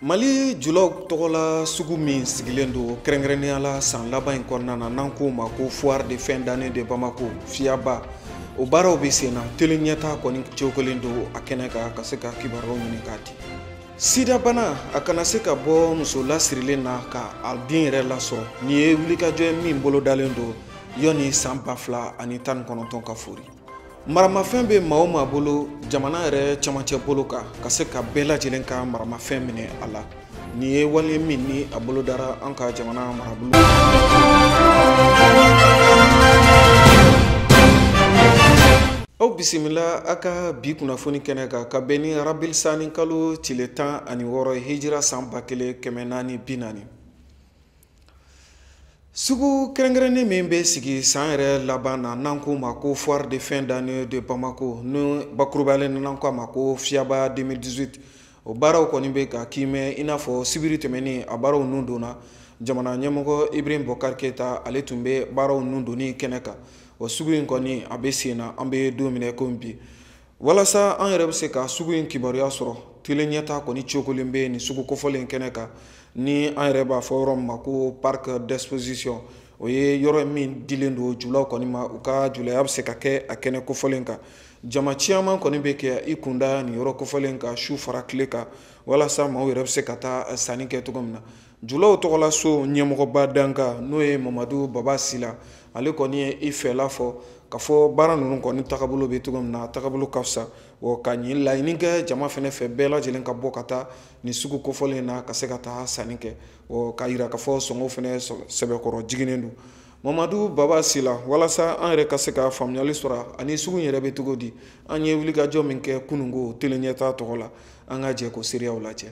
Mali julaw tɔgɔla sugu min sigilen don kɛrɛnkɛrɛnnenya la san laban in kɔnɔna na, n'an k'o ma ko foire de fin d'année de Bamako Fiyaba, o baaraw bɛ sen na. Télé ɲɛta kɔni cogolen don a kɛnɛ kan ka se ka kibaruyaw ɲini k'a di. Sida bana a kana se ka bɔ muso lasirilen na ka a den yɛrɛ lasɔrɔ. Nin ye wulikajɔ ye min bolodalen don yanni san 2019 ka fori. Maramafɛn bɛ maa o maa bolo jamana yɛrɛ cɛmancɛ bolo kan ka se ka bɛɛ lajɛlen ka maramafɛn minɛ a la. Nin ye wale min ni a bolo dara an ka jamana marabolo. Aw bisimila a ka bi kunnafoni kɛnɛ kan ka bɛn ni Rabil Sani kalo tile 16 hijira san 1440. Sugu kɛrɛnkɛrɛnnen min bɛ sigi san yɛrɛ laban na, n'an k'o ma ko foire de fin d'année de Bamako, ni bakurubalen n'an k'a ma ko Fiyaba 2018, o baaraw kɔni bɛ ka kiimɛ i n'a fɔ sibiri tɛmɛnen a baaraw nun donna. Jamana ɲɛmɔgɔ Ibrahim Boubacar Keita ale tun bɛ baaraw nun donni kɛnɛ kan. O sugu in kɔni a bɛ sen na, an bɛ don min na komi bi. Walasa an yɛrɛ bɛ se ka sugu in kibaruya sɔrɔ, télé ɲɛta kɔni cogolen bɛ nin sugu kofɔlen kɛnɛ kan, ni an yɛrɛ b'a fɔ yɔrɔ min ma ko parc d'exposition. O ye yɔrɔ min dilen don julaw kɔni ma, u ka julaya bɛ se ka kɛ a kɛnɛ kofɔlen kan. Jama caman kɔni bɛ kɛ i kunda nin yɔrɔ kofɔlen kan su fara tile kan, walasa maaw yɛrɛ bɛ se ka taa sanni kɛ cogo min na. Julaw tɔgɔla so ɲɛmɔgɔba dankan n'o ye Mamadu Baba Sila, ale kɔni ye i fɛla fɔ k'a fɔ baara ninnu kɔni tagabolo bɛ cogo min na, tagabolo ka fisa. Wa ka ɲin laɲini kɛ jama fɛnɛ fɛ bɛɛ lajɛlen ka bɔ ka taa nin sugu kofɔlen na ka se ka taa sanni kɛ. Wa k'a yira k'a fɔ sɔngɔ fɛnɛ sɛbɛkɔrɔ jiginnen don. Mamadu Baba Sila, walasa an yɛrɛ ka se ka faamuyali sɔrɔ ani sugu in yɛrɛ bɛ cogo di, an ye wulikajɔ min kɛ kununko télé ɲɛta tɔgɔ la, an ka jɛ k'o seereyaw lajɛ.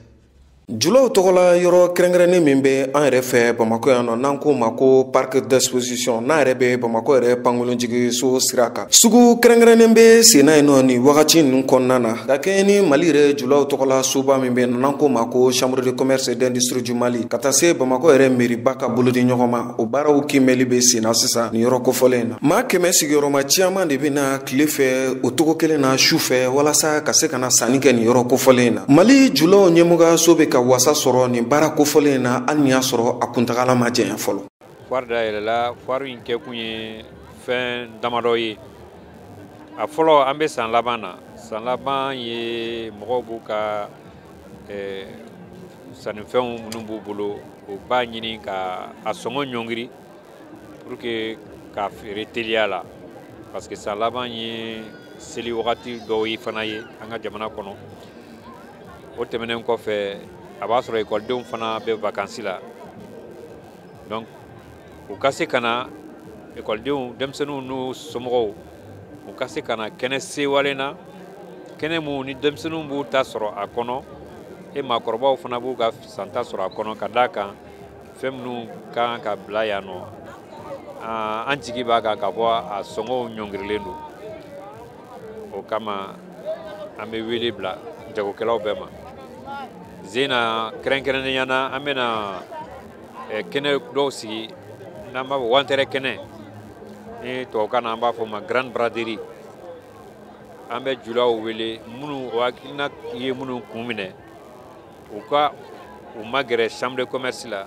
Julaw tɔgɔla yɔrɔ kɛrɛnkɛrɛnnen min bɛ an yɛrɛ fɛ Bamakɔ yan nɔ, n'an k'o ma ko parc d'exposition, n'a yɛrɛ bɛ Bamakɔ yɛrɛ pankolonjigiso sira kan. Sugu kɛrɛnkɛrɛnnen bɛ sen na yen nɔ nin wagati ninnu kɔnɔna na, ka kɛɲɛ ni Mali yɛrɛ julaw tɔgɔla soba min bɛ yen nɔ, n'an k'o ma ko chambre de commerce et d'industrie du Mali, ka taa se Bamakɔ yɛrɛ mairie-ba ka bolodi ɲɔgɔn ma, o baaraw kiimɛli bɛ sen na sisan nin yɔrɔ kofɔlen in na. Maa 100 sigiyɔrɔma caman de bɛ na tile fɛ o togo kelen na su fɛ, walasa ka se ka na sanni kɛ nin yɔrɔ kofɔlen in na. Mali julaw ɲɛmɔgɔyaso bɛ ka wasa sɔrɔ nin baara kofɔlen in na, hali ni y'a sɔrɔ a kuntagala ma janya fɔlɔ. Foire dayɛlɛla, foire in kɛkun ye fɛn damadɔ ye. A fɔlɔ, an bɛ san laban na. San laban ye mɔgɔw b'u ka sannifɛnw minnu b'u bolo, u b'a ɲini ka a sɔngɔ ɲɔngiri pour que k'a feere teliya la, parce que san laban ye seli wagati dɔw ye fana ye an ka jamana kɔnɔ. O tɛmɛnen kɔfɛ, a b'a sɔrɔ ekɔlidenw fana bɛ vacances la, donc u ka se ka na ekɔlidenw, denmisɛnninw n'u somɔgɔw, u ka se ka na kɛnɛ sewalen na, kɛnɛ mun ni denmisɛnninw b'u ta sɔrɔ a kɔnɔ, e maakɔrɔbaw fana b'u ka santa sɔrɔ a kɔnɔ, ka d'a kan fɛn minnu ka kan ka bila yan nɔ, an jigi b'a kan k'a fɔ a sɔngɔw ɲɔngirilen don. O kama an bɛ wele bila jagokɛlaw bɛɛ ma. Zena kɛrɛnkɛrɛnnenya na, an bɛna kɛnɛ dɔw sigi n'an b'a fɔ wantɛrɛ kɛnɛ, ni tubabukan na an b'a fɔ ma grande braderie. An bɛ julaw wele minnu o hakilina ye minnu kun minɛ, u ka u magɛrɛ chambre de commerce la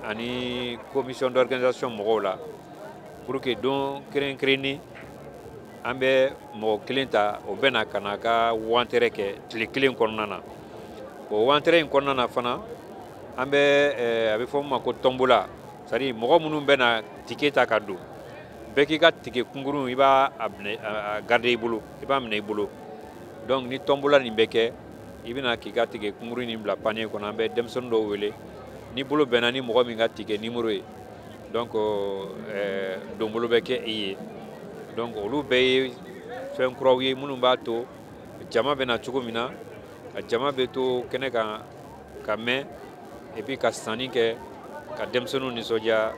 ani commission d'organisation mɔgɔw la, pour que don kɛrɛnkɛrɛnnen an bɛ mɔgɔ kelen ta, o bɛ na ka na ka wantɛrɛ kɛ tile kelen kɔnɔna na. O wantɛrɛ in kɔnɔna na fana, an bɛ a bɛ fɔ min ma ko tombola, c'est à dire mɔgɔ minnu bɛ na ticket ta ka don, bɛɛ k'i ka ticket kunkurun i b'a a garder i bolo, i b'a minɛ i bolo. Donc ni tombola nin bɛ kɛ, i bɛna k'i ka ticket kunkurun nin bila panier kɔnɔ. An bɛ denmisɛnnin dɔw wele, ni bolo bɛnna ni mɔgɔ min ka ticket numéro ye, donc donbolo bɛ kɛ i ye. Donc olu bɛɛ ye fɛn kuraw ye minnu b'a to jama bɛ na cogo min na, a jama bɛ to kɛnɛ kan ka mɛn, et puis ka sanni kɛ, ka denmisɛnninw nisɔndiya.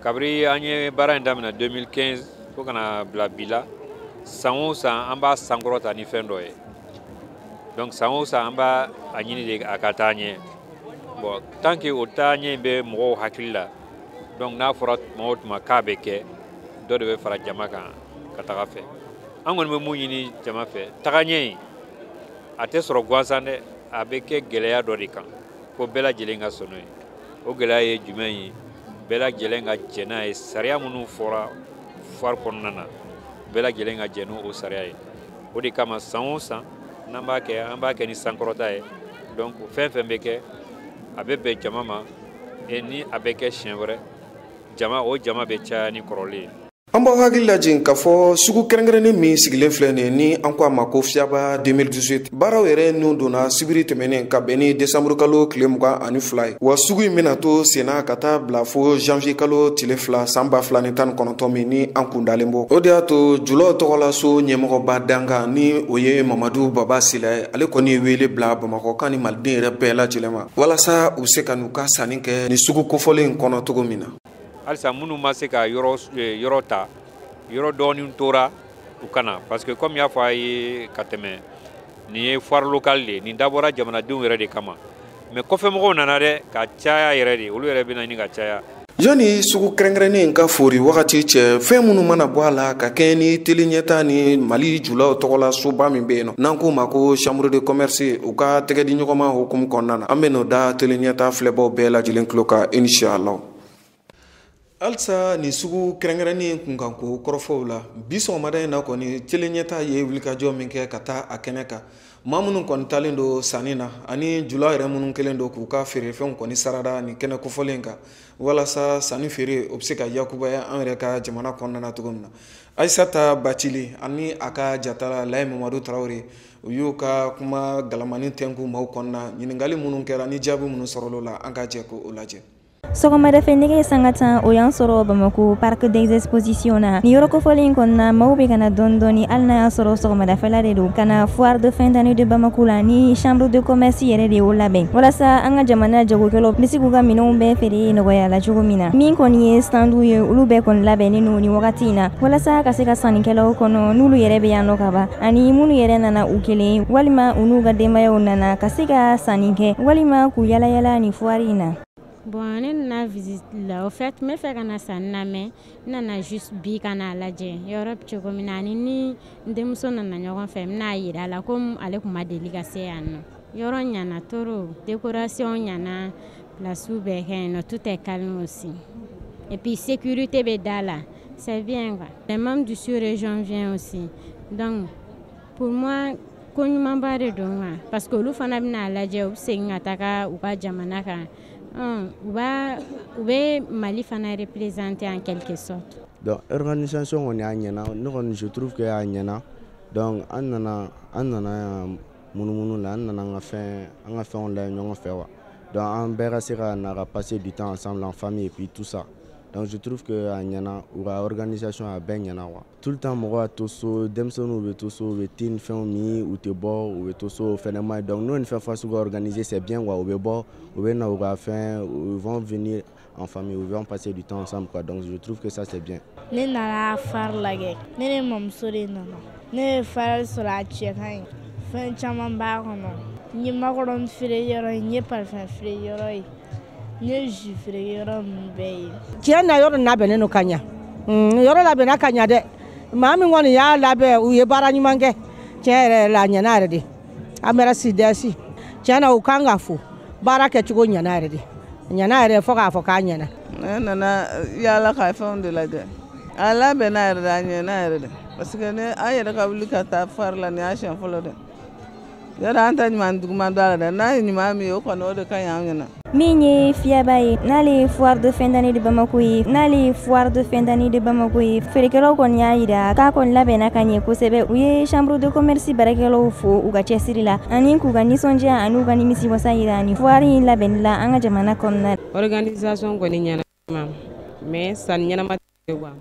Kabiri an ye baara in daminɛ 2015 fo ka na bila bi la, San o san an b'a sankɔrɔta ni fɛn dɔ ye. Donc san o san an b'a a ɲini de a ka taa ɲɛ. Bon, tant que o taa ɲɛ in bɛ mɔgɔw hakili la, donc n'a fɔra tuma o tuma k'a bɛ kɛ, dɔ de bɛ fara jama kan ka taga fɛ. An kɔni bɛ mun ɲini jama fɛ, taga ɲɛ in a tɛ sɔrɔ gansan dɛ, a bɛ kɛ gɛlɛya dɔ de kan fo bɛɛ lajɛlen ka sɔn n'o ye. O gɛlɛya ye jumɛn ye? Bɛɛ lajɛlen ka jɛn n'a ye. Sariya minnu fɔra foire kɔnɔna na, bɛɛ lajɛlen ka jɛn n'o sariya ye. O de kama san o san n'an b'a kɛ, an b'a kɛ ni sankɔrɔta ye. Donc fɛn fɛn bɛ kɛ, a bɛ bɛn jama ma, et ni a bɛ kɛ siɲɛ wɛrɛ, jama o jama bɛ caya ni kɔrɔlen ye. An b'aw hakili lajigin k'a fɔ sugu kɛrɛnkɛrɛnnen min sigilen filɛ nin ye, ni an ko a ma ko Fiyaba 2018, baaraw yɛrɛ nun donna sibiri tɛmɛnen ka bɛn ni desanburu kalo tile 22 ye. Wa sugu in bɛna to senna ka taa bila fo janvier kalo tile 2 san 2019 min ni an kun dalen bɔ. O de y'a to julaw tɔgɔlaso ɲɛmɔgɔba dankan, ni o ye Mamadu Baba Sila ye, ale kɔni ye wele bila Bamakɔ kan ni maliden yɛrɛ bɛɛ lajɛlen ma, walasa u bɛ se ka n'u ka sanni kɛ nin sugu kofɔlen in kɔnɔ cogo min na. Halisa minnu ma se ka yɔrɔ ta, yɔrɔ dɔɔni tora u kana, parce que comme y'a fɔ a ye ka tɛmɛ, nin ye foire locale de ye, nin dabɔra jamanadenw yɛrɛ de kama. Mais kɔfɛmɔgɔw nana dɛ ka caya yɛrɛ de, olu yɛrɛ bɛ na ɲini ka caya. Yanni sugu kɛrɛnkɛrɛnnen ka fori wagati cɛ, fɛn minnu mana bɔ a la ka kɛɲɛ ni teli ɲɛta ni Mali julaw tɔgɔla soba min bɛ yen nɔ, n'an k'o ma ko chambre de commerce, u ka tɛgɛ di ɲɔgɔn ma hukumu kɔnɔna na, an bɛ n'o da teli ɲɛta filɛbaw bɛɛ lajɛlen tulo kan, inshallah. Halisa nin sugu kɛrɛnkɛrɛnnen kunkanko kɔrɔfɔw la, bi sɔgɔmada in na kɔni, tele ɲɛta ye wulikajɔ min kɛ ka taa a kɛnɛ kan, maa minnu kɔni talen don sanni na ani jula yɛrɛ minnu kɛlen don k'u ka feerefɛnw kɔni sarada nin kɛnɛ kofɔlen kan, walasa sanni feere o bɛ se ka yakubaya an yɛrɛ ka jamana kɔnɔna na cogo min na. Ayisata Bacili ani a ka jatala Layi Mamadu Tarawele, u y'u ka kuma galamani tɛnku maaw kɔnɔna. Ɲininkali minnu kɛra ni jaabi minnu sɔrɔla la, an ka jɛ k'o lajɛ. Sɔgɔmada fɛ nɛgɛ sanga 10, o y'an sɔrɔ Bamako Parc des Expositions na. Ni yɔrɔ kofɔlen kɔnɔna, maaw bɛ ka na dɔɔni dɔɔni, hali n'a y'a sɔrɔ sɔgɔmadafɛla de don, ka na foire de fin d'année de Bamako la, ni chambre de commerce yɛrɛ de y'o labɛn, walasa an ka jamana jagokɛlaw bɛ se k'u ka minɛnw bɛɛ feere nɔgɔya la cogo min na. Min kɔni ye standw ye, olu bɛɛ kɔni labɛnnen don nin wagati in na, walasa ka se ka sannikɛlaw kɔnɔ, n'olu yɛrɛ bɛ yan nɔ ka ban, ani minnu yɛrɛ nana u kelen walima u n'u ka denbayaw nana, ka se ka sanni kɛ walima k'u yala yala nin foire in na. Bon, ne nana visite la. Au fait, n bɛ fɛ ka na sanni na, mais n nana juste bi ka n'a lajɛ yɔrɔ bɛ cogo min na, ani ni n denmuso nana ɲɔgɔn fɛ, n bɛna yira a la, komi ale tun ma deli ka se yan nɔ. Yɔrɔ ɲana trop, décoration ɲana, place bɛɛ ka ɲi nɔ, tout est calme aussi, et puis sécurité bɛ da la, c'est bien quoi. Les membres du sous-région viennent aussi, donc pour moi ko ɲumanba de don quoi, parce que olu fana bɛna lajɛ, u bɛ segin ka taga u ka jamana kan, u b'a u bɛ Mali fana représenter en quelque sorte. Donc organisation kɔni a ɲɛna, ne kɔni je trouve que a ɲɛna. Donc an nana yan munumunu la, an nana an ka fɛnw lajɛ ɲɔgɔn fɛ wa. Donc an bɛɛ ka se ka na ka passer du temps ensemble en famille et puis tout ça. Donc je trouve que a ɲɛna, u ka organisation a bɛɛ ɲɛna quoi. Tout le temps mɔgɔ ka to so, denmisɛnninw bɛ to so, u bɛ thé ni fɛnw min, u tɛ bɔ, u bɛ to so, o fɛnɛ man ɲi. Donc n'o ni fɛn fasugu organiser, c'est bien quoi. U bɛ bɔ, u bɛ na u ka fɛn, ils vont venir en famille, ils vont passer du temps ensemble quoi. Donc je trouve que ça, c'est bien. Ne nana foire lajɛ, ne ni mamuso de nana. Ne ye foire sɔrɔ, a cɛ ka ɲi, fɛn caman b'a kɔnɔ. N ye makɔrɔni feere yɔrɔ ye, n ye parfum feere yɔrɔ ye, n ye jus feere yɔrɔ ninnu bɛɛ ye. Tiɲɛ na, yɔrɔ labɛnnen don ka ɲa. Yɔrɔ labɛnna ka ɲa dɛ. Maa min kɔni y'a labɛn, u ye baara ɲuman kɛ. Tiɲɛ yɛrɛ la, a ɲɛna yɛrɛ de. AMRDS, tiɲɛ na, u kan ka fo, baara kɛcogo ɲɛna yɛrɛ de, a ɲɛna yɛrɛ fo k'a fɔ k'a ɲɛna. Ne nana yaala ka fɛnw de lajɛ. A labɛnna yɛrɛ de, a ɲɛna yɛrɛ de, parce que ne an yɛrɛ ka wuli ka taa foire la, nin y'a siɲɛ fɔlɔ dɛ. Yɔrɔ an ta ɲuman duguman don a la dɛ, n'a ye ɲuman min ye, o kɔni o de ka ɲi an ɲɛna. Min ye Fiyaba ye, n'ale ye foire de fin d'année de Bamako ye, n'ale ye foire de fin d'année de Bamako ye, feerekɛlaw kɔni y'a yira k'a kɔni labɛnna ka ɲɛ kosɛbɛ. U ye chambre de commerce baarakɛlaw fo u ka cɛsiri la, ani k'u ka nisɔndiya ani u ka nimisiwasa yira ani foire in labɛnni la an ka jamana kɔnɔna. Organisation kɔni ɲɛna, mais sanni ɲɛnama tɛ quoi.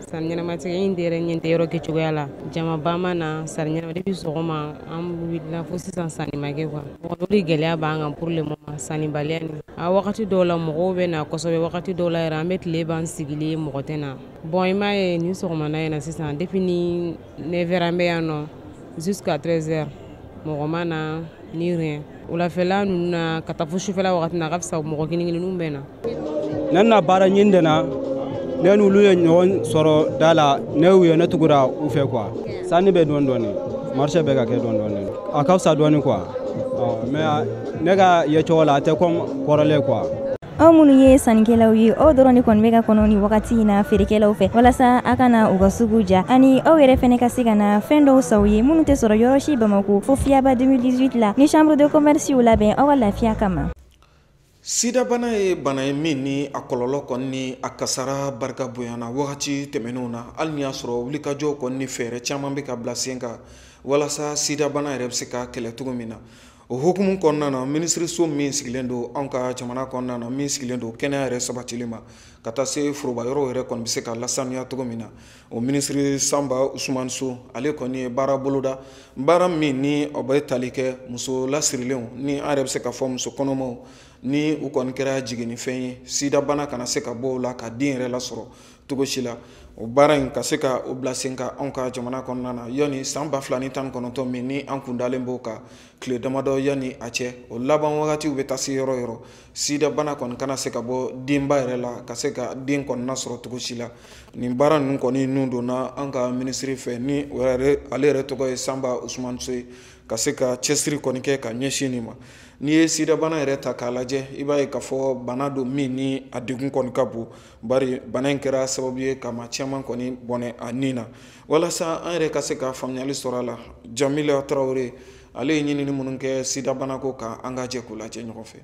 Sanni ɲɛnama tɛ kɛ, n yɛrɛ ɲɛ tɛ yɔrɔ kɛcogoya la. Jamaba ma na sanni ɲɛnama depuis sɔgɔma an wulila fo sisan sanni ma kɛ quoi. O de gɛlɛya b'an kan pour le moment, sannibaliya nin. A wagati dɔw la mɔgɔw bɛ na kosɛbɛ, wagati dɔw la yɛrɛ an bɛ tile ban sigilen mɔgɔ tɛ na. Bon, i m'a ye nin sɔgɔmada in na sisan depuis ni 9h an bɛ yan nɔ jusqu'à 13h mɔgɔ ma na ni rien. Wulafɛla ninnu na ka taa fo sufɛla wagati na a ka fisa mɔgɔ kelen kelenninw bɛ na. Ne na baara ɲini de na, ne n'olu ye ɲɔgɔn sɔrɔ da la, ne y'u ye ne tugura u fɛ quoi. Sanni bɛ dɔɔni dɔɔni, marché bɛ ka kɛ dɔɔni dɔɔni, a ka fisa dɔɔni quoi. Mais ne ka yecogo la a tɛ comme kɔrɔlen quoi. Aw minnu ye sannikɛlaw ye, aw dɔrɔn de kɔni bɛ ka kɔnɔ ni wagati in na feerekɛlaw fɛ walasa a kana u ka sugu ja ani aw yɛrɛ fɛnɛ ka se ka na fɛn dɔw san u ye minnu tɛ sɔrɔ yɔrɔ si Bamako fo Fiyaba 2018 la ni chambre de commerce y'u labɛn aw ka lafiya kama. Sidabana ye bana ye min ni a kɔlɔlɔ kɔni ni a kasara barika bonyana wagati tɛmɛnenw na, hali ni y'a sɔrɔ wulikajɔw kɔni ni fɛɛrɛ caman bɛ ka bila sen kan walasa sidabana yɛrɛ bɛ se ka kɛlɛ cogo min na. O hukumu kɔnɔna na, minisiriso min sigilen don anw ka jamana kɔnɔna na, min sigilen don kɛnɛya yɛrɛ sabatili ma ka taa se foroba yɔrɔw yɛrɛ kɔni bɛ se ka lasaniya cogo min na, o minisiri Sanba Usumani So ale kɔni ye baara boloda, baara min ni o bɛ tali kɛ muso lasirilenw ni an yɛrɛ bɛ se ka fɔ muso kɔnɔmaw ni u kɔni kɛra jiginnifɛn ye, sidabana kana se ka bɔ o la ka den yɛrɛ lasɔrɔ cogo si la. O baara in ka se ka o bila sen kan anw ka jamana kɔnɔna na yanni san 2019 min ni an kun dalen b'o kan tile damadɔ yanni a cɛ, o laban wagatiw bɛ taa se yɔrɔ yɔrɔ, sidabana kɔni kana se ka bɔ denba yɛrɛ la ka se ka den kɔnɔna sɔrɔ cogo si la. Nin baara ninnu kɔni nun donna an ka minisiri fɛ ni ale yɛrɛ tɔgɔ ye Sanba Usumani So ye, ka se ka cɛsiri kɔni kɛ ka ɲɛsin nin ma. N'i ye sidabana yɛrɛ ta k'a lajɛ, i b'a ye k'a fɔ bana don min ni a degun kɔni ka bon, bari bana in kɛra sababu ye ka maa caman kɔni bɔnɛ a nin na. Walasa an yɛrɛ ka se ka faamuyali sɔrɔ a la, Jamila Tarawele ale ye ɲinini minnu kɛ sidabana ko kan, an ka jɛ k'u lajɛ ɲɔgɔn fɛ.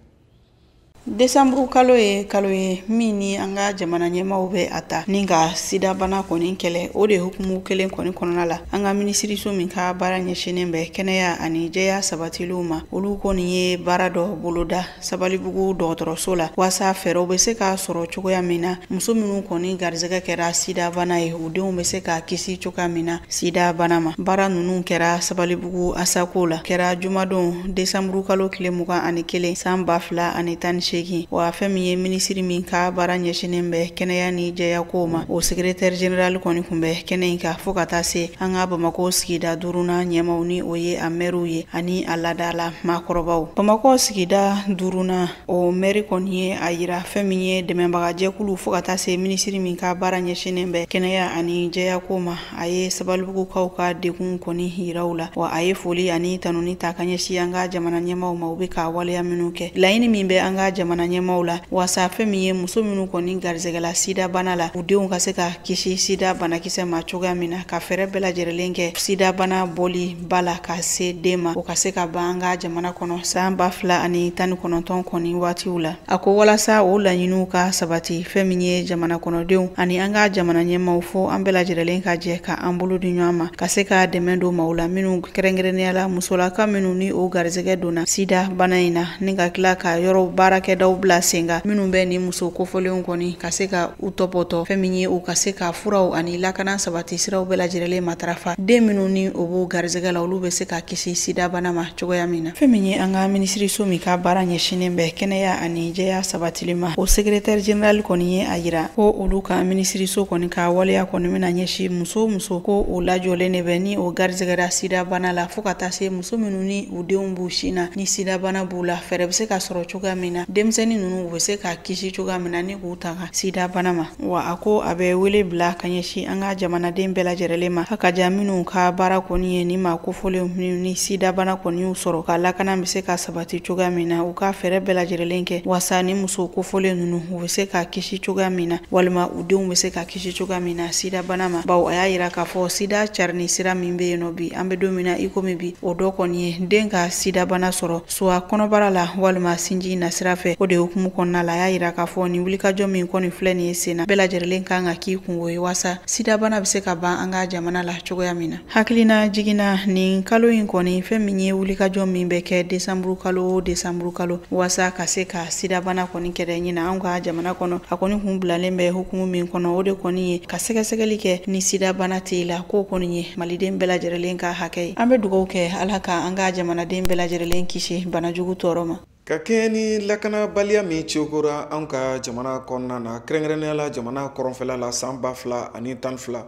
Desanburu kalo ye kalo ye min ni an ka jamana ɲɛmaaw bɛ a ta ni ka sidabana kɔni kɛlɛ. O de hukumu kelen kɔni kɔnɔna la, an ka minisiriso min ka baara ɲɛsinnen bɛ kɛnɛya ani jɛya sabatiliw ma, olu kɔni ye baara dɔ boloda Sabalibugu dɔgɔtɔrɔso la waasa fɛɛrɛw bɛ se ka sɔrɔ cogoya min na muso minnu kɔni garisɛgɛ kɛra sidabana ye, u denw bɛ se ka kisi cogoya min na sidabana ma. Baara ninnu kɛra Sabalibugu Asako la, kɛra jumadon desanburu kalo tile 21 san 2018. Wa fɛn min ye minisiri min ka baara ɲɛsinnen bɛ kɛnɛya ni jɛya kow ma, o secrétaire général kɔni kun bɛ kɛnɛ in kan fo ka taa se an ka Bamakɔ sigida 5nan ɲɛmaw ni o ye a mɛriw ye ani a laadala maakɔrɔbaw. Bamakɔ sigida 5nan o mɛri kɔni ye a yira fɛn min ye dɛmɛbagajɛkulu fo ka taa se minisiri min ka baara ɲɛsinnen bɛ kɛnɛya ani jɛya kow ma, a ye Sabalibugukaw ka degun kɔni yira u la. Wa a ye foli ani tanuni ta ka ɲɛsin an ka jamana ɲɛmaw ma, u bɛ ka waleya minnu kɛ, laɲini min bɛ an ka jamana ɲɛmaw la waasa fɛn min ye muso minnu kɔni garisɛgɛla sidabana la, u denw ka se ka kisi sida banakisɛ ma cogoya min na, ka fɛɛrɛ bɛɛ lajɛlen kɛ sidabana bɔli ba la ka se den ma, o ka se ka ban an ka jamana kɔnɔ san 2019 kɔni waatiw la. A ko walasa o laɲiniw ka sabati, fɛn min ye jamana kɔnɔdenw ani an ka jamana ɲɛmaw, fo an bɛɛ lajɛlen ka jɛ ka an bolo di ɲɔgɔn ma ka se ka dɛmɛ don maaw la minnu kɛrɛnkɛrɛnnenya la musolaka minnu ni o garisɛgɛ donna sida bana in na, ni ka tila ka yɔrɔ baarakɛdaw bila sen kan minnu bɛ ni muso kofɔlenw kɔni ka se ka u tɔpɔtɔ, fɛn min ye u ka se ka furaw ani lakana sabati siraw bɛɛ lajɛlen matarafa, den minnu ni o b'u garisɛgɛ la olu bɛ se ka kisi sidabana ma cogoya min na. Fɛn min ye an ka minisiriso min ka baara ɲɛsinnen bɛ kɛnɛya ani jɛya sabatili ma, o secrétaire général kɔni ye a yira ko olu ka minisiriso kɔni ka waleya kɔni bɛna ɲɛsin muso ko o lajɔlen de bɛ ni o garisɛgɛra sidabana la, fo ka taa se muso minnu ni u denw b'u sin na ni sidabana b'u la, fɛɛrɛ bɛ se ka sɔrɔ cogoya min na denmisɛnnin ninnu u bɛ se ka kisi cogoya min na ni k'u tanga sidabana ma. Wa a ko a bɛ wele bila ka ɲɛsin an ka jamanaden bɛɛ lajɛlen ma, a ka ja minnu ka baara kɔni ye ni maa kofɔlenw ni sidabana kɔni y'u sɔrɔ, ka lakana bɛ se ka sabati cogoya min na, u ka fɛɛrɛ bɛɛ lajɛlen kɛ waasa ni muso kofɔlen ninnu u bɛ se ka kisi cogoya min na, walima u denw bɛ se ka kisi cogoya min na sidabana ma. Bawo a y'a yira k'a fɔ sida carinni sira min bɛ yen nɔ bi, an bɛ don min na i komi bi, o dɔ kɔni ye den ka sidabana sɔrɔ soit kɔnɔbara la walima sinji nasira fɛ. fɛ. O de hukumu kɔnɔna la, a y'a yira k'a fɔ nin wulikajɔ min kɔni filɛ nin ye sen na, bɛɛ lajɛlen kan ka k'i kungo ye waasa sidabana bɛ se ka ban an ka jamana la cogoya min na. Hakilina jiginna nin kalo in kɔni, fɛn min ye wulikajɔ min bɛ kɛ desanburu kalo o desanburu kalo waasa ka se ka sidabana kɔni kɛlɛ ɲina an ka jamana kɔnɔ, a kɔni kun bilalen bɛ hukumu min kɔnɔ, o de kɔni ye ka sɛgɛsɛgɛli kɛ ni sidabana tɛ la, k'o kɔni ye maliden bɛɛ lajɛlen ka hakɛ ye. An bɛ dugawu kɛ Ala ka an ka jamanaden bɛɛ lajɛlen kisi banajugu tɔɔrɔ ma. Ka kɛɲɛ ni lakanabaliya min cekora an ka jamana kɔnɔna na, kɛrɛnkɛrɛnnenya la jamana kɔrɔnfɛla la, san 2012,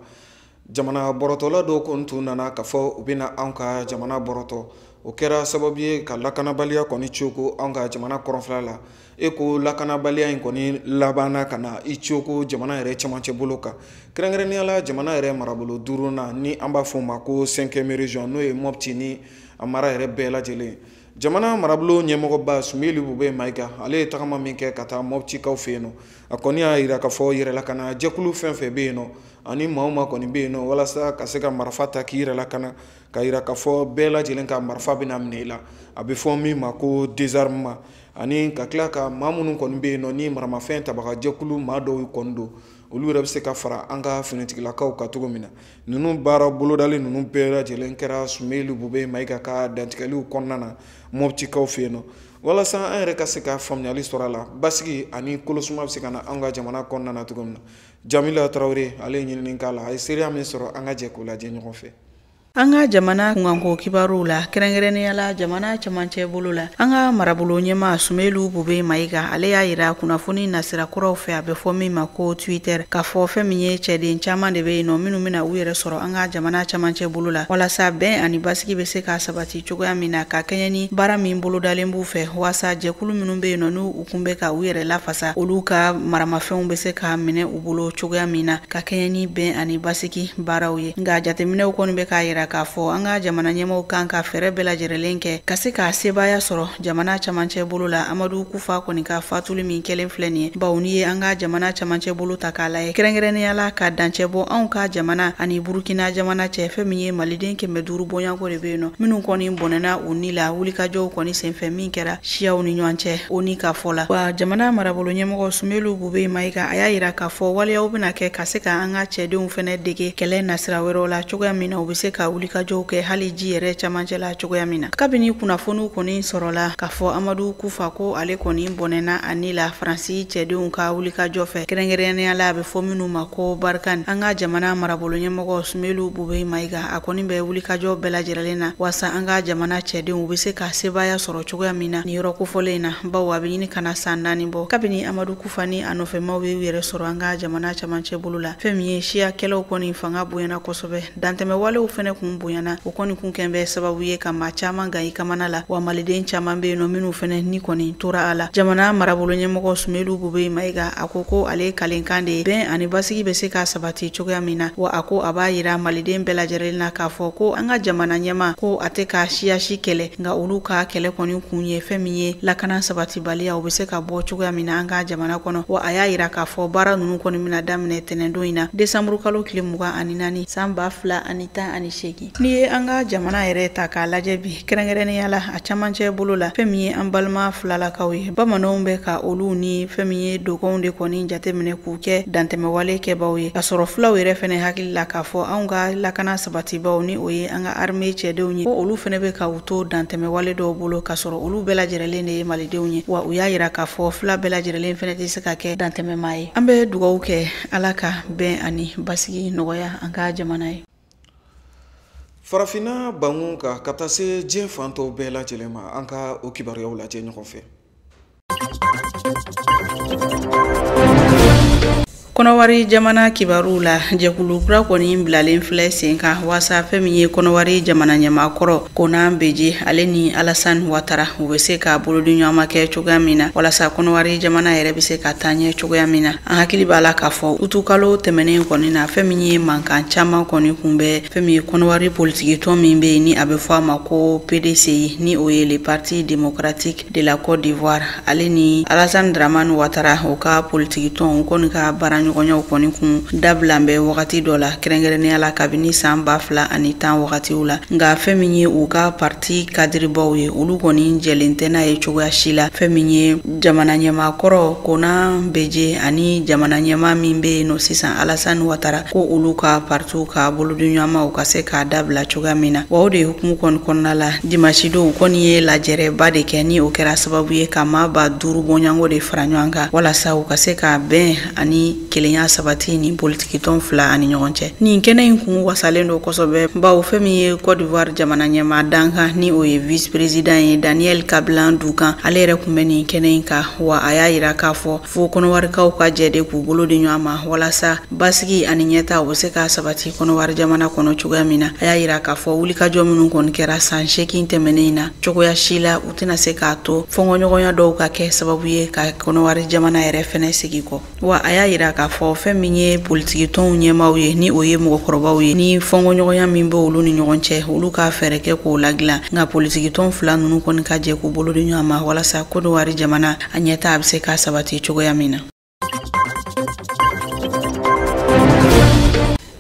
jamana bɔrɔtɔla dɔw kɔni tun nana k'a fɔ u bɛna an ka jamana bɔrɔtɔ. O kɛra sababu ye ka lakanabaliya kɔni ceko an ka jamana kɔrɔnfɛla la. E ko lakanabaliya in kɔni labanna ka na i ceko jamana yɛrɛ cɛmancɛ bolo kan, kɛrɛnkɛrɛnnenya la jamana yɛrɛ marabolo duurunan ni an b'a fɔ o ma ko 5e région, n'o ye Mopti ni a mara yɛrɛ bɛɛ lajɛlen. Jamana marabolo ɲɛmɔgɔba Soumeylou Boubèye Maïga, ale ye tagama min kɛ ka taa Moptikaw fɛ yen nɔ, a kɔni y'a yira k'a fɔ yɛrɛlakana jɛkulu fɛn fɛn bɛ yen nɔ ani maa o maa kɔni bɛ yen nɔ walasa ka se ka marifa ta k'i yɛrɛ lakana, ka yira k'a fɔ bɛɛ lajɛlen ka marifa bɛna minɛ i la, a bɛ fɔ min ma ko désarmement, ani ka tila ka maa minnu kɔni bɛ yen nɔ ni maramafɛn tabaga jɛkulu maa dɔw kɔni don, olu yɛrɛ bɛ se ka fara an ka finitigilakaw kan cogo min na. Ninnu baara bolodalen ninnu bɛɛ lajɛlen kɛra Soumeylou Boubèye Maïga ka dantigɛliw kɔnɔna na Moptikaw fɛ yen nɔ, walasa an yɛrɛ ka se ka faamuyali sɔrɔ a la, basigi ani kolosuma bɛ se ka na an ka jamana kɔnɔna na cogo min na. Jamila Tarawele, ale ye ɲinini k'a la, a ye seereya min sɔrɔ, an ka jɛ k'o lajɛ ɲɔgɔn fɛ. An ka jamana kunkanko kibaruw la, kɛrɛnkɛrɛnnenya la jamana cɛmancɛ bolo la, an ka marabolo ɲɛmaa Soumeylou Boubèye Maïga, ale y'a yira kunnafoni nasira kuraw fɛ, a bɛ fɔ min ma ko Twitter, k'a fɔ fɛn min ye cɛden caman de bɛ yen nɔ minnu bɛna u yɛrɛ sɔrɔ an ka jamana cɛmancɛ bolo la, walasa bɛn ani basigi bɛ se ka sabati cogoya min na, ka kɛɲɛ ni baara min bolodalen b'u fɛ, waasa jɛkulu minnu bɛ yen nɔ n'u kun bɛ ka u yɛrɛ lafasa, olu ka maramafɛnw bɛ se ka minɛ u bolo cogoya min na, ka kɛɲɛ ni bɛn ani basigi baaraw ye. Nka jateminɛw kɔni bɛ k'a yira k'a fɔ an ka jamana ɲɛmɔgɔw kan ka fɛɛrɛ bɛɛ lajɛlen kɛ ka se k'a sebaaya sɔrɔ jamana cɛmancɛ bolo la Amadou Koufa kɔni ka fatuli min kɛlen filɛ nin ye, bawo n'i ye an ka jamana cɛmancɛ bolo ta k'a lajɛ, kɛrɛnkɛrɛnnenya la ka dancɛ bɔ anw ka jamana ani Burukina jamana cɛ, fɛn min ye maliden 500 bɔɲɔgɔnko de bɛ yen nɔ minnu kɔni bɔnɛna u ni la wulikajɔw kɔni senfɛ min kɛra siyaw ni ɲɔgɔn cɛ o ni ka fɔ la. Wa jamana marabolo ɲɛmɔgɔ Soumeylou Boubèye Maïga, a y'a yira k'a fɔ waleyaw bɛna kɛ ka se ka an ka cɛdenw fɛnɛ dege kɛlɛ nasira wɛrɛw la cogoya min na, u bɛ se ka wulikajɔw kɛ hali ji yɛrɛ camancɛ la cogoya min na. Kabini kunnafoniw kɔni sɔrɔla k'a fɔ Amadou Koufa ko ale kɔni bɔnɛna a ni la Faransi cɛdenw ka wulikajɔ fɛ, kɛrɛnkɛrɛnnenya la a bɛ fɔ minnu ma ko Barkhane, an ka jamana marabolo ɲɛmɔgɔ Soumeylou Boubèye Maïga, a kɔni bɛ wulikajɔ bɛɛ lajɛlen na waasa an ka jamana cɛdenw bɛ se ka sebaaya sɔrɔ cogoya min na nin yɔrɔ kofɔlen in na, bawo a bɛ ɲini ka na san 4 bɔ kabini Amadou Koufa ni a nɔfɛmaw y'u yɛrɛ sɔrɔ an ka jamana camancɛ bolo la. Fɛn min ye siya kɛlɛw kɔni fanga bonyana kosɛbɛ, dantɛmɛwalew fɛnɛ kun bonyana, o kɔni kun kɛn bɛ sababu ye ka maa caman gan i kamana la, wa maliden caman bɛ yen nɔ minnu fɛnɛ ni kɔni tora a la. Jamana marabolo ɲɛmɔgɔ Soumeylou Boubèye Maïga, a ko ko ale kalenkan de ye bɛn ani basigi bɛ se ka sabati cogoya min na, wa a ko a b'a yira maliden bɛɛ lajɛlen na k'a fɔ ko an ka jamana ɲɛmaa ko a tɛ ka siya si kɛlɛ, nka olu ka kɛlɛ kɔni kun ye fɛn min ye lakana sabatibaliya, o bɛ se ka bɔ cogoya min na an ka jamana kɔnɔ. Wa a y'a yira k'a fɔ baara ninnu kɔni bɛna daminɛ tɛnɛndon in na, desanburu kalo tile 24 san 2018. N'i ye an ka jamana yɛrɛ ta k'a lajɛ bi, kɛrɛnkɛrɛnnenya la a camancɛ bolo la, fɛn min ye an balima filalakaw ye, bamananw bɛ ka olu ni fɛn min ye dogonw de kɔni jateminɛ k'u kɛ dantɛmɛwale kɛbaw ye, k'a sɔrɔ filaw yɛrɛ fɛnɛ hakili la k'a fɔ anw ka lakana sabatibaw ni o ye an ka armée cɛdenw ye, ko olu fɛnɛ bɛ ka u to dantɛmɛwale dɔw bolo, k'a sɔrɔ olu bɛɛ lajɛlen de ye malidenw ye. Wa u y'a yira k'a fɔ fila bɛɛ lajɛlen fɛnɛ tɛ se ka kɛ dantɛmɛmaa ye. An bɛ dugawu kɛ Ala ka bɛn ani basigi nɔgɔya an ka jamana ye. Farafinna bangun ka taa se diɲɛ fan tɔw bɛɛ lajɛlen ma, an ka o kibaruyaw lajɛ ɲɔgɔn fɛ. Kɔnɔwari jamana kibaruw la, jɛkulu kura kɔni bilalen filɛ sen kan waasa fɛn min ye Kɔnɔwari jamana ɲɛmaakɔrɔ Konan Beje ale ni Alassane Ouattara u bɛ se ka bolodiɲɔgɔnma kɛ cogoya min na, walasa Kɔnɔwari jamana yɛrɛ bɛ se ka taa ɲɛ cogoya min na. An hakili b'a la k'a fɔ utukalo tɛmɛnen kɔni na, fɛn min ye mankan caman kɔni kun bɛ fɛn min ye Kɔnɔwari politikitɔn min bɛ yen ni a bɛ fɔ a ma ko PDCI, ni o ye le Parti démocratique de la Côte d'Ivoire, ale ni Alassane Dramane Ouattara o ka politikitɔn u kɔni ka baara baaraɲɔgɔnyaw kɔni kun dabila bɛ wagati dɔ la, kɛrɛnkɛrɛnnenya la kabini san 2010 wagatiw la. Nka fɛn min ye u ka parti kadiribaw ye, olu kɔni jɛlen tɛ n'a ye cogoya si la. Fɛn min ye jamana ɲɛmaa kɔrɔ Konan Beje ani jamana ɲɛmaa min bɛ yen nɔ sisan Alassane Ouattara, ko olu ka partiw ka bolodiɲɔgɔnmaw ka se k'a dabila cogoya min na. Wa o de hukumu kɔni kɔnɔna la, dimanche don kɔni ye lajɛrɛba de kɛ, ni o kɛra sababu ye ka maa 5000 bɔɲɔgɔnko de fara ɲɔgɔn kan walasa u ka se ka bɛn ani kelenya sabati ni politikitɔn fila ani ɲɔgɔn cɛ. Nin kɛnɛ in kun wasalen don kosɛbɛ, bawo fɛn min ye Côte d'Ivoire jamana ɲɛmaa dankan ni o ye vice président ye Daniel Kablan Duncan, ale yɛrɛ kun bɛ nin kɛnɛ in kan. Wa a y'a yira k'a fɔ fo kɔnɔwarikaw ka jɛ de k'u bolo di ɲɔgɔn ma walasa basigi ani ɲɛta u bɛ se ka sabati kɔnɔwari jamana kɔnɔ cogoya min na. A y'a yira k'a fɔ wulikajɔ minnu kɔni kɛra san 8 tɛmɛnen in na, cogoya si la u tɛna se k'a to fɔnkɔɲɔgɔnya dɔw ka kɛ sababu ye ka kɔnɔwari jamana yɛrɛ fɛnɛ sigi kɔ. Wa a y'a yira k'a fɔ fɛn min ye politikitɔnw ɲɛmaaw ye, ni o ye mɔgɔkɔrɔbaw ye, ni fɔnkɔɲɔgɔnya min bɛ olu ni ɲɔgɔn cɛ, olu ka fɛɛrɛ kɛ k'o ladilan. Nka politikitɔn fila ninnu kɔni ka jɛ k'u bolo di ɲɔgɔn ma walasa Kɔnɔwari jamana a ɲɛta a bɛ se ka sabati cogoya min na.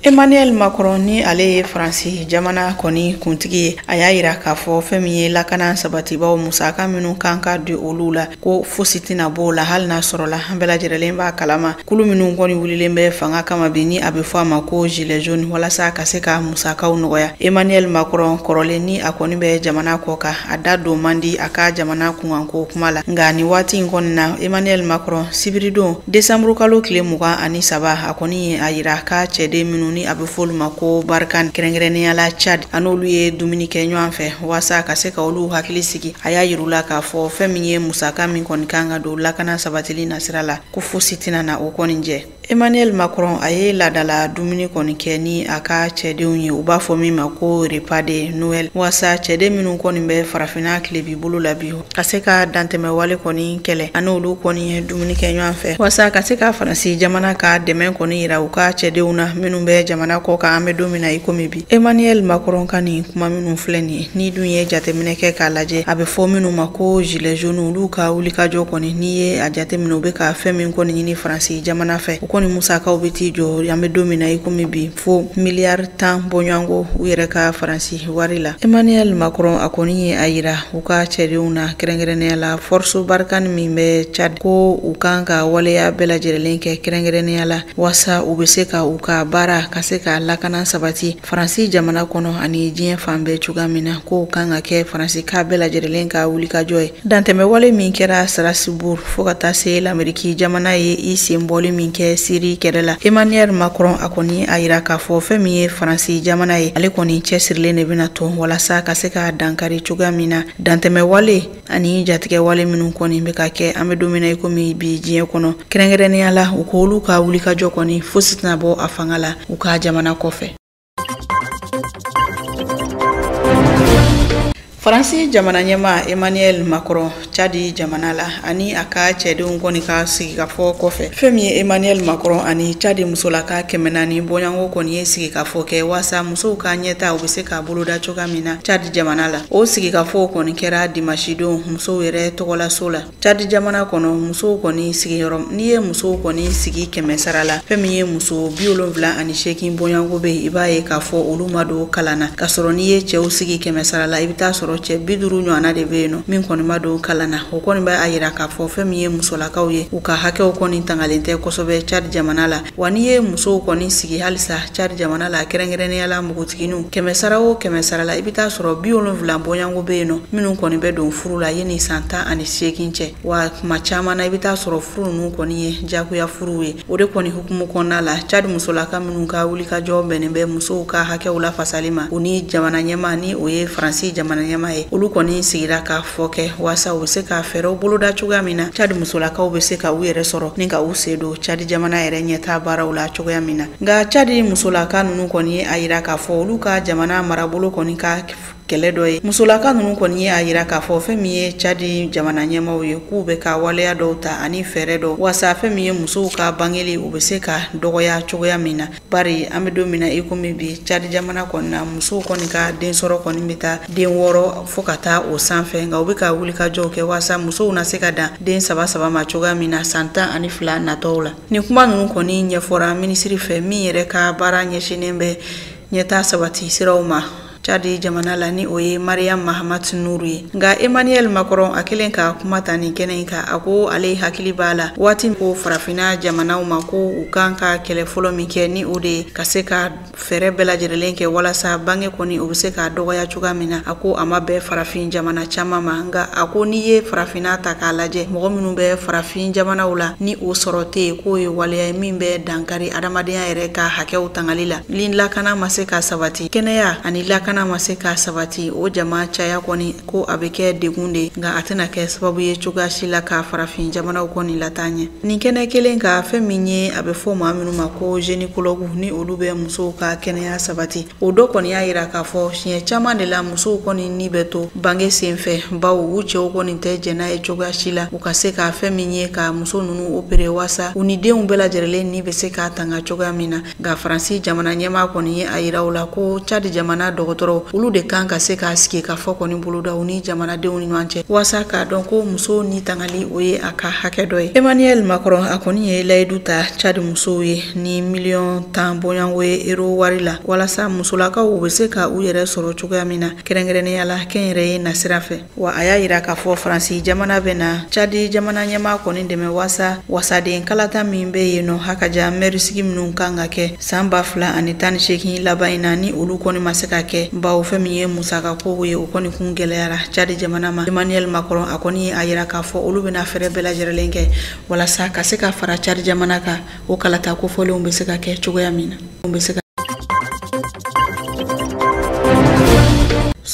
Emmanuel Macron, ni ale ye Faransi jamana kɔni kuntigi ye, a y'a yira k'a fɔ fɛn min ye lakana sabatibaw musaka minnu kan ka di olu la, ko fosi tɛna bɔ o la, hali n'a sɔrɔla an bɛɛ lajɛlen b'a kalama kulu minnu kɔni wulilen bɛ fanga kama bi, ni a bɛ fɔ a ma ko gilet jaune, walasa ka se ka musakaw nɔgɔya. Emmanuel Macron kɔrɔlen ni a kɔni bɛ jamana kɔ kan, a da don man di a ka jamana kunkanko kuma la. Nka nin waati in kɔni na, Emmanuel Macron sibiridon décembre kalo tile 23, a kɔni ye a yira k'a cɛden minnu ni a bɛ fɔ olu ma ko Barkhane, kɛrɛnkɛrɛnnenya la Tchad, a n'olu ye dumuni kɛ ɲɔgɔn fɛ walasa ka se ka olu hakili sigi. A y'a yir'u la k'a fɔ fɛn min ye musaka min kɔni kan ka don lakana sabatili nasira la, ko fosi tɛna na o kɔni jɛ. Emmanuel Macron a ye laadala dumuni kɔni kɛ ni a ka cɛdenw ye, u b'a fɔ min ma ko repas de Noël, walasa cɛden minnu kɔni bɛ farafinna tilebi bolo la bi, ka se ka dantɛmɛwale kɔni kɛlɛ, a n'olu kɔni ye dumuni kɛ ɲɔgɔn fɛ walasa ka se ka Faransi jamana ka dɛmɛ kɔni yira u ka cɛdenw na minnu bɛ jamana kɔ kan an bɛ don min na i komi bi. Emmanuel Macron ka nin kuma minnu filɛ nin ye, ni dun ye jateminɛ kɛ k'a lajɛ, a bɛ fɔ minnu ma ko gilet jaune, olu ka wulikajɔ kɔni, n'i ye a jateminɛ, u bɛ ka fɛn min kɔni ɲini Faransi jamana fɛ, o kɔni musakaw bɛ t'i jɔ an bɛ don min na i komi bi fo miliyari 10 bɔɲɔgɔnko u yɛrɛ ka Faransi wari la. Emmanuel Macron a kɔni ye a yira u ka cɛdenw na, kɛrɛnkɛrɛnnenya la Force Barkhane min bɛ Tchad, ko u kan ka waleya bɛɛ lajɛlen kɛ kɛrɛnkɛrɛnnenya la walasa u bɛ se ka u ka baara ka se ka lakana sabati Faransi jamana kɔnɔ ani diɲɛ fan bɛɛ cogoya min na, ko kan ka kɛ Faransi ka bɛɛ lajɛlen ka wulikajɔ ye. Dantɛmɛwale min kɛra Strasbourg fo ka taa se l'Amérique jamana ye i sen bɔli min kɛ Syrie kɛlɛ la, Emmanuel Macron a kɔni a yira k'a fɔ fɛn min ye Faransi jamana ye, ale kɔni cɛsirilen de bɛna to walasa ka se ka dankari cogoya min na dantɛmɛwale ani jatigɛwale minnu kɔni bɛ ka kɛ an bɛ don min na i komi bi diɲɛ kɔnɔ, kɛrɛnkɛrɛnnenya la u k'olu ka wulikajɔ kɔni fosi tɛna bɔ a fanga la u ka jamana kɔfɛ. Faransi jamana ɲɛmaa Emmanuel Macron Tchad jamana la ani a ka cɛdenw kɔni ka sigikafɔ kɔfɛ, fɛn min ye Emmanuel Macron ani Tchad musolaka 400 bɔɲɔgɔnko kɔni ye sigikafɔ kɛ walasa musow ka ɲɛta u bɛ se ka boloda cogoya min na Tchad jamana la. O sigikafɔw kɔni kɛra dimanche don musow yɛrɛ tɔgɔlaso la. Tchad jamana kɔnɔ, musow kɔni sigiyɔrɔ, n'i ye musow kɔni sigi 100 sara la, fɛn min ye muso 78 bɔɲɔgɔnko bɛ yen, i b'a ye k'a fɔ olu ma don kalan na. K'a sɔrɔ n'i ye cɛw sigi 100 sara la, i bɛ taa sɔrɔ cɛ 50 ɲɔgɔnna de bɛ yen nɔ min kɔni ma don kalan na. O kɔni b'a yira k'a fɔ fɛn min ye musolakaw ye, u ka hakɛw kɔni tangalen tɛ kosɛbɛ Tchad jamana la. Wa n'i ye musow kɔni sigi halisa Tchad jamana la, kɛrɛnkɛrɛnnenya la npogotigininw, 100 sara o 100 sara la, i bɛ taa sɔrɔ 70 bɔɲɔgɔnko bɛ yen nɔ minnu kɔni bɛ don furu la yanni san 18 cɛ. Wa tuma caman na i bɛ taa sɔrɔ furu ninnu kɔni ye jagoya furuw ye. O de kɔni hukumu kɔnɔna la, Tchad musolaka minnu ka wulikajɔ bɛnnen bɛ musow ka hakɛw lafasali ma, u ni jamana ɲɛmaa ni o ye Faransi jamana ɲɛmaa ye, olu kɔni sigira ka fɔ kɛ walasa u bɛ se ka fɛɛrɛw boloda cogoya min na Tchad musolakaw bɛ se ka u yɛrɛ sɔrɔ ni ka u sen don Tchad jamana yɛrɛ ɲɛtaa baaraw la cogoya min na. Nka Tchad musolaka ninnu kɔni ye a yira k'a fɔ olu ka jamana marabolo kɔni ka kɛlɛ dɔ ye. Musolaka ninnu kɔni ye a yira k'a fɔ fɛn min ye Tchad jamana ɲɛmaaw ye, k'u bɛ ka waleya dɔw ta ani fɛɛrɛ dɔw waasa fɛn min ye musow ka bangeli u bɛ se ka dɔgɔya cogoya min na. Bari an bɛ don min na i komi bi, Tchad jamana kɔni na, musow kɔni ka densɔrɔ kɔni bɛ taa den 6 fo ka taa o sanfɛ, nka u bɛ ka wulikajɔw kɛ waasa musow na se ka dan den 3 3 ma cogoya min na san 12 natɔw la. Nin kuma ninnu kɔni ɲɛfɔra minisiri fɛ min yɛrɛ ka baara ɲɛsinnen bɛ ɲɛtaa sabati siraw ma Tchad jamana la, ni o ye Mariam Mahamat Nuru ye. Nka Emmanuel Macron a kɛlen ka kuma ta nin kɛnɛ in kan, a ko ale hakili b'a la waati ko farafinna jamanaw ma ko u kan ka kɛlɛ fɔlɔ min kɛ, ni o de ye ka se ka fɛɛrɛ bɛɛ lajɛlen kɛ walasa bange kɔni o bɛ se ka dɔgɔya cogoya min na. A ko a ma bɛn farafin jamana caman ma, nka a ko n'i ye farafinna ta k'a lajɛ, mɔgɔ minnu bɛ farafin jamanaw la ni o sɔrɔ tɛ yen, k'o ye waleya ye min bɛ dankari adamadenya yɛrɛ ka hakɛw tangali la. Ni lakana ma se ka sabati, kɛnɛya ani lakana ma se ka sabati, o jama caya kɔni ko a bɛ kɛ degun de, nka a tɛna kɛ sababu ye cogoya si la ka farafin jamanaw kɔni lataa ɲɛ. Nin kɛnɛ kelen ka fɛn min ye a bɛ fɔ maa minnu ma ko gynécologue, ni olu bɛ musow ka kɛnɛya sabati, o dɔ kɔni y'a yira k'a fɔ siɲɛ caman de la musow kɔni ni bɛ to bange senfɛ, bawo u cɛw kɔni tɛ jɛn n'a ye cogoya si la u ka se ka fɛn min ye ka muso ninnu opere waasa u ni denw bɛɛ lajɛlen ni bɛ se ka tanga cogoya min na. Nka Faransi jamana ɲɛmaa kɔni ye a yira u la ko Tchad jamana dɔgɔtɔrɔ olu de kan ka se k'a sigi ka fɔ kɔni boloda u ni jamanadenw ni ɲɔgɔn cɛ waasa k'a dɔn ko musow ni tangali o ye a ka hakɛ dɔ ye. Emmanuel Macron a kɔni ye layidu ta Tchad musow ye ni miliyɔn 10 bɔɲɔgɔnko ye euro wari la walasa musolakaw u bɛ se ka u yɛrɛ sɔrɔ cogoya min na, kɛrɛnkɛrɛnnenya la kɛnyɛrɛye nasira fɛ. Wa a y'a yira k'a fɔ Faransi jamana bɛ na Tchad jamana ɲɛmaa kɔni dɛmɛ waasa wasaden kalata min bɛ yen nɔ hakaja mɛrisigi minnu kan ka kɛ san 2018 laban in na, ni olu kɔni ma se ka kɛ bawo fɛn min ye musaka kow ye o kɔni kun gɛlɛyara Tchad jamana ma. Emmanuel Macron a kɔni a yira k'a fɔ olu bɛna fɛɛrɛ bɛɛ lajɛlen kɛ walasa ka se ka fara Tchad jamana kan o kalata kofɔlenw bɛ se ka kɛ cogoya min na.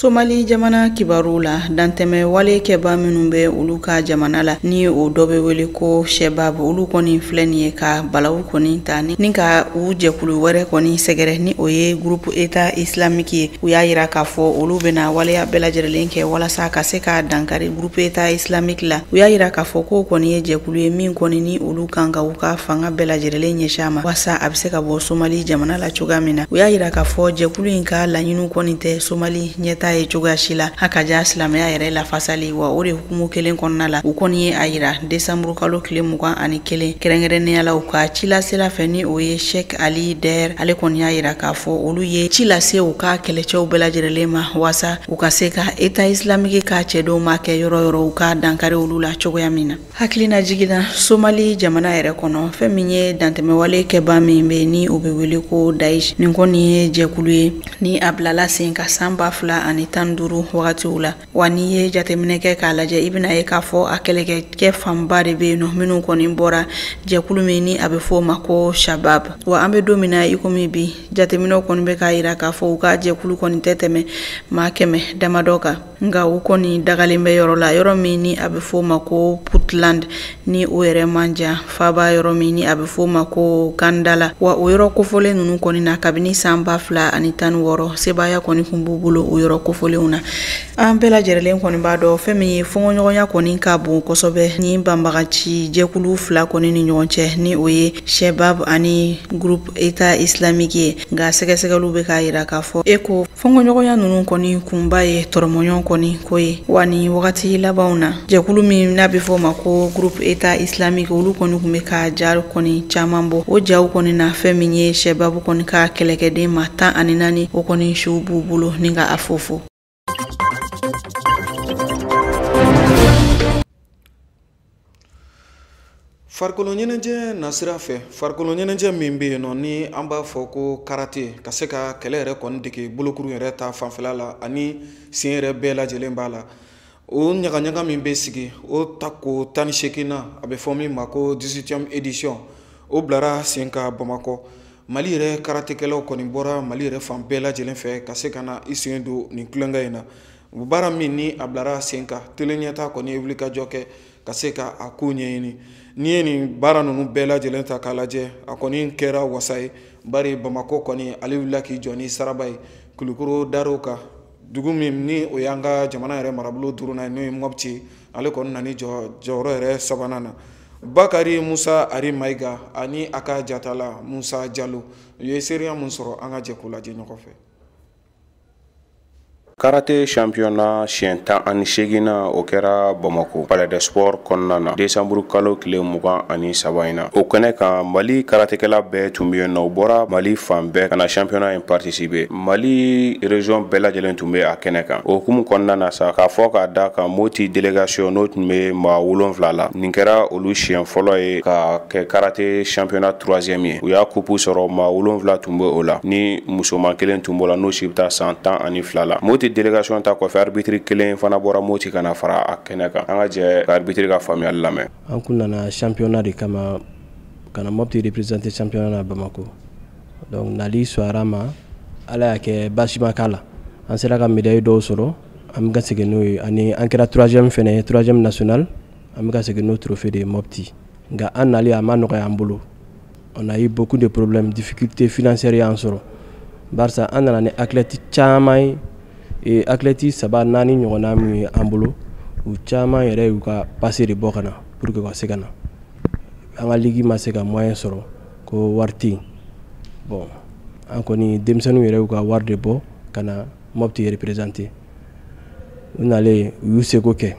Somali jamana kibaru la, dantɛmɛ wale kɛba minnu bɛ olu ka jamana la ni o dɔ bɛ wele ko Shebab, olu kɔni filɛ nin ye ka balawu kɔni ta ni ka u jɛkulu wɛrɛ kɔni sɛgɛrɛ, ni o ye groupe État islamique ye. U y'a yira k'a fɔ olu bɛna waleya bɛɛ lajɛlen kɛ walasa ka se ka dankari groupe État islamique la. U y'a yira k'a fɔ k'o kɔni ye jɛkulu ye min kɔni ni olu kan ka u ka fanga bɛɛ lajɛlen ɲɛsin a ma walasa a bɛ se ka bɔ Somali jamana la cogoya min na. U y'a yira k'a fɔ jɛkulu in ka laɲiniw kɔni tɛ Somali ɲɛta ye cogoya si la, hakaja silamɛya yɛrɛ lafasali. Wa o de hukumu kelen kɔnɔna la, u kɔni ye a yira desanburu kalo tile 21 kɛrɛnkɛrɛnnenya la u ka ci lasela fɛ, ni o ye Sheikh Ali Der, ale kɔni y'a yira k'a fɔ olu ye ci lase u ka kɛlɛcɛw bɛɛ lajɛlen ma waasa u ka se ka État islamique ka cɛdenw ma kɛ yɔrɔ yɔrɔ u ka dankari olu la cogoya min na. Hakilina jiginna Somali jamana yɛrɛ kɔnɔ, fɛn min ye dantɛmɛwale kɛba min bɛ ni o bɛ wele ko Daesh, nin kɔni ye jɛkulu ye ni a bilala sen ka san 2015 wagatiw la. Wa n'i ye jateminɛ kɛ k'a lajɛ, i bɛna ye k'a fɔ a kɛlɛkɛcɛ fanba de bɛ yen nɔ minnu kɔni bɔra jɛkulu min ni a bɛ fɔ o ma ko Shabab. Wa an bɛ don min na i komi bi, jateminɛw kɔni bɛ k'a yira k'a fɔ u ka jɛkulu kɔni tɛ tɛmɛ maa 100 damadɔ kan, nka u kɔni dagalen bɛ yɔrɔ la, yɔrɔ min ni a bɛ fɔ o ma ko Puntland, ni o yɛrɛ man jan faaba yɔrɔ min ni a bɛ fɔ o ma ko Kandala. Wa o yɔrɔ kofɔlen ninnu kɔni na, kabini san 2016 sebaaya kɔni kun b'u bolo o yɔrɔ kofɔlenw na. An bɛɛ lajɛlen kɔni b'a dɔn fɛn min ye fɔɲɔgɔnya kɔni ka bon kosɛbɛ ni banbagaci jɛkulu fila kɔni ni ɲɔgɔn cɛ, ni o ye Shebab ani groupe État islamique ye. Nka sɛgɛsɛgɛliw bɛ k'a yira k'a fɔ e ko fɔɲɔgɔnya ninnu kɔni kunba ye tɔrɔmɔɲɔgɔn kɔni ko ye. Wa ni wagati labanw na, jɛkulu min n'a bɛ fɔ o ma ko groupe État islamique, olu kɔni tun bɛ ka ja kɔni caman bɔ. O jaw kɔni na, fɛn min ye Shebab kɔni ka kɛlɛkɛden ma 14, o kɔni siw b'u bolo ni ka a fofo. Farikolo ɲɛnajɛ nasira fɛ, farikolo ɲɛnajɛ min bɛ yen nɔ ni an b'a fɔ ko karate, ka se ka kɛlɛ yɛrɛ kɔni dege bolokuru yɛrɛ ta fanfɛla la ani sen yɛrɛ bɛɛ lajɛlen b'a la. O ɲagaɲaga min bɛ sigi o tako 18nan, a bɛ fɔ min ma ko 18e édition, o bilara sen kan Bamakɔ. Mali yɛrɛ karatekɛlaw kɔni bɔra Mali yɛrɛ fan bɛɛ lajɛlen fɛ ka se ka na i sen don nin tulonkɛ in na. O baara min ni a bilara sen kan, télé ɲɛta kɔni ye wulikajɔ kɛ ka se ka a ko ɲɛɲini. N'i ye nin baara ninnu bɛɛ lajɛlen ta k'a lajɛ, a kɔni kɛra wasa ye, bari Bamakɔ kɔni ale wulila k'i jɔ ni saraba ye Kulukoro dar'o kan. Dugu min ni o y'an ka jamana yɛrɛ marabolo duurunan ye, n'o ye Mopti, ale kɔni nana jɔyɔrɔ yɛrɛ sabanan na. Bakari Musa Ari Mayiga ani a ka jatala Musa Jalo, u ye seereya mun sɔrɔ, an ka jɛ k'o lajɛ ɲɔgɔn fɛ. Karate championnat siɲɛ 18nan, o kɛra Bamako Palais des Sports kɔnɔna na décembre kalo tile 23 in na. O kɛnɛ kan, Mali karatekɛla bɛɛ tun bɛ yen nɔ. U bɔra Mali fan bɛɛ ka na championnat in participer. Mali région bɛɛ lajɛlen tun bɛ a kɛnɛ kan. O hukumu kɔnɔna na sa, k'a fɔ k'a da kan, Moti délégation, n'o tun bɛ maa 7 la, nin kɛra olu siɲɛ fɔlɔ ye ka kɛ karate championnat troisième ye. U y'a coupe sɔrɔ. Maa 7 tun bɛ o la, ni musoman kelen tun b'o la, n'o si bɛ taa san 12 la. Moti délégation ta kɔfɛ, arbitre kelen fana bɔra Moti ka na fara a kɛnɛ kan. An ka jɛ ka arbitre ka faamuyali lamɛn. An kun nana championnat de kama, ka na Mopti représenter championnat na Bamako. Donc nali sɔrɔ ma, Ala y'a kɛ baasi ma k'a la, an sera ka médaille dɔw sɔrɔ, an bɛ ka segin n'o ye. Ani an kɛra troisième fɛnɛ, troisième national, an bɛ ka segin n'o trophée de Mopti. Nka an nali, a ma nɔgɔya an bolo. On a eu beaucoup de problèmes, difficultés financières y'an sɔrɔ, barisa an nana ni athlète caman ye. Athlète saba naani ɲɔgɔnna min ye an bolo, u caman yɛrɛ y'u ka passe de bɔ ka na pour que ka se ka na. An ka ligue ma se ka moyen sɔrɔ, ko wari tɛ yen. Bon, an kɔni denmisɛnninw yɛrɛ y'u ka wari de bɔ ka na Mopti représenter. U nalen, u y'u seko kɛ,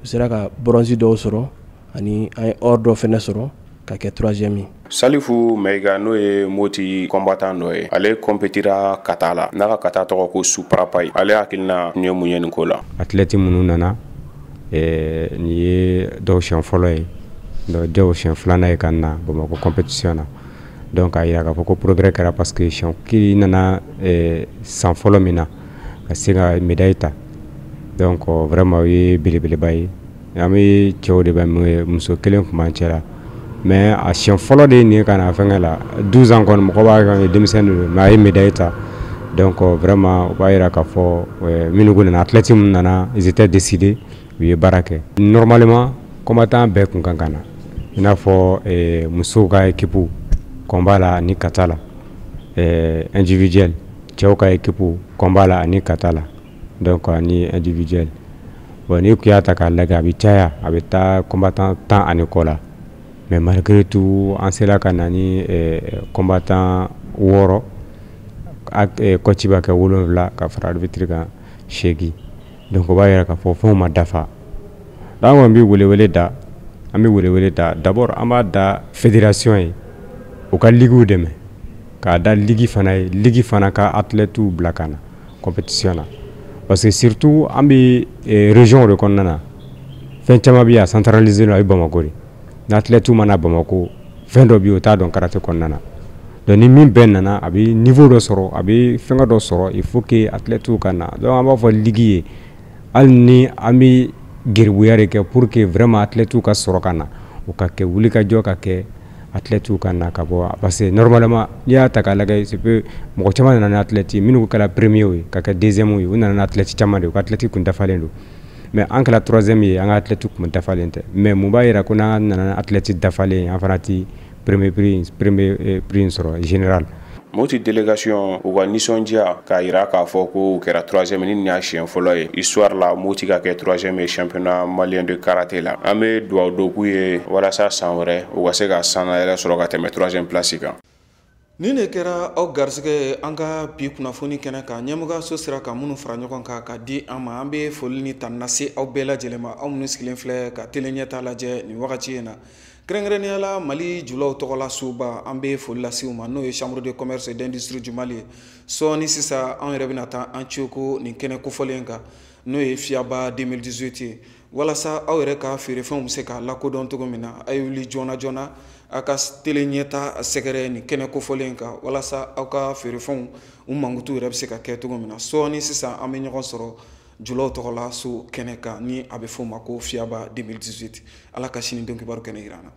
u sera ka bronze dɔw sɔrɔ, ani an ye or dɔ fɛnɛ sɔrɔ ka kɛ troisième ye. Salifu Mayiga, n'o ye Moti combattant dɔ ye, ale compétira kata la, n'a ka kata tɔgɔ ko Suprapayi. Ale hakilina tun ye mun ye nin ko la? Athlète minnu nana, nin ye dɔw siɲɛ fɔlɔ ye, dɔw siɲɛ filanan ye ka na Bamakɔ compétition na. Donc a yira k'a fɔ ko progrès kɛra, parce que siɲɛ kelen nana san fɔlɔ min na ka se ka médaille ta, donc vraiment o ye belebeleba ye. An bɛ cɛw de bɛ, muso kelen tun b'an cɛ la, mais a siɲɛ fɔlɔ de ye nin ye ka na fɛnkɛ la. 12 ans kɔni, mɔgɔ b'a kɛ denmisɛnnin de don, mais a ye médaille ta. Donc vraiment o b'a yira k'a fɔ minnu nana, athlètes minnu nana, ils étaient décidés, u ye baara kɛ. Normalement combattant bɛɛ kun kan ka na, i n'a fɔ musow ka équipe combat la ani kata la individuel, cɛw ka équipe combat la ani kata la, donc ani individuel. Bon, n'i kun y'a ta k'a lajɛ, a bɛ caya, a bɛ taa combattant 10 ani kɔ la. Mais malgré tout, an sera ka na ni combattant 6, coach b'a kɛ 7, ka fara arbitre kan, 8. Donc o b'a yira k'a fɔ fɛnw ma dafa. Donc an kɔni bɛ welewele da, an bɛ welewele da. D'abord an b'a da fédération ye, u ka liguew dɛmɛ, k'a da ligue fana ye, ligue fana ka athlètes bila ka na compétition na, parce que surtout an bɛ région de kɔnɔna na, fɛn caman bɛ yen, a centralisé don, a bɛ Bamakɔ de. Ni athlètes mana Bamakɔ, fɛn dɔ bɛ yen, o t'a dɔn karaté kɔnɔna na. Donc ni min bɛɛ nana, a bɛ niveau dɔ sɔrɔ, a bɛ fɛngɛ dɔ sɔrɔ. Il faut que athlètes ka na. Donc an b'a fɔ ligue ye, hali ni an bɛ geribuya de kɛ pour que vraiment athlètes ka sɔrɔ ka na, o ka kɛ wulikajɔ ka kɛ, athlètes ka na ka bɔ, parce que normalement n'i y'a ta k'a lajɛ, c'est peu. Mɔgɔ caman nana ni athlète minnu kɛra premier ye, ka kɛ deuxième ye, u nana ni athlète caman de ye, u ka athlète kun dafalen don. Mais an kɛra troisième ye, an ka athlète kun dafalen tɛ. Mais mun b'a yira ko n'an nana ni athlète dafalen ye, an fana ti premier prix in sɔrɔ général? Moti délégation, u ka nisɔndiya k'a yira k'a fɔ ko u kɛra troisième, ni nin y'a siɲɛ fɔlɔ ye histoire la Moti ka kɛ troisième ye championnat malien de karaté la. An bɛ dugawu do k'u ye walasa san wɛrɛ u ka se ka sanayɛlɛ sɔrɔ ka tɛmɛ troisième place kan. Nin de kɛra aw garisɛgɛ ye an ka bi kunnafoni kɛnɛ kan. Ɲɛmɔgɔyaso sera ka minnu fara ɲɔgɔn kan ka di an ma, an bɛ foli ni tanu lase aw bɛɛ lajɛlen ma, aw minnu sigilen filɛ ka télé ɲɛta lajɛ nin wagati in na. Kɛrɛnkɛrɛnnenya la, Mali julaw tɔgɔla soba, an bɛ foli lase u ma, n'o ye Chambre de commerce et d'industrie du Mali ye. Sɔɔni sisan, anw yɛrɛ bɛna taa an ceko nin kɛnɛ kofɔlen kan, n'o ye Fiyaba 2018 ye, walasa aw yɛrɛ ka feerefɛnw bɛ se ka lakodɔn cogo min na. A ye wuli joona joona, a ka télé ɲɛta sɛgɛrɛ nin kɛnɛ kofɔlen kan, walasa aw ka feerefɛnw u mankutu yɛrɛ bɛ se ka kɛ cogo min na. Sɔɔni sisan, an bɛ ɲɔgɔn sɔrɔ julaw tɔgɔla so kɛnɛ kan, ni a bɛ f'o ma ko Fiyaba 2018. Ala ka sini don kibaru kɛnɛ yira an na.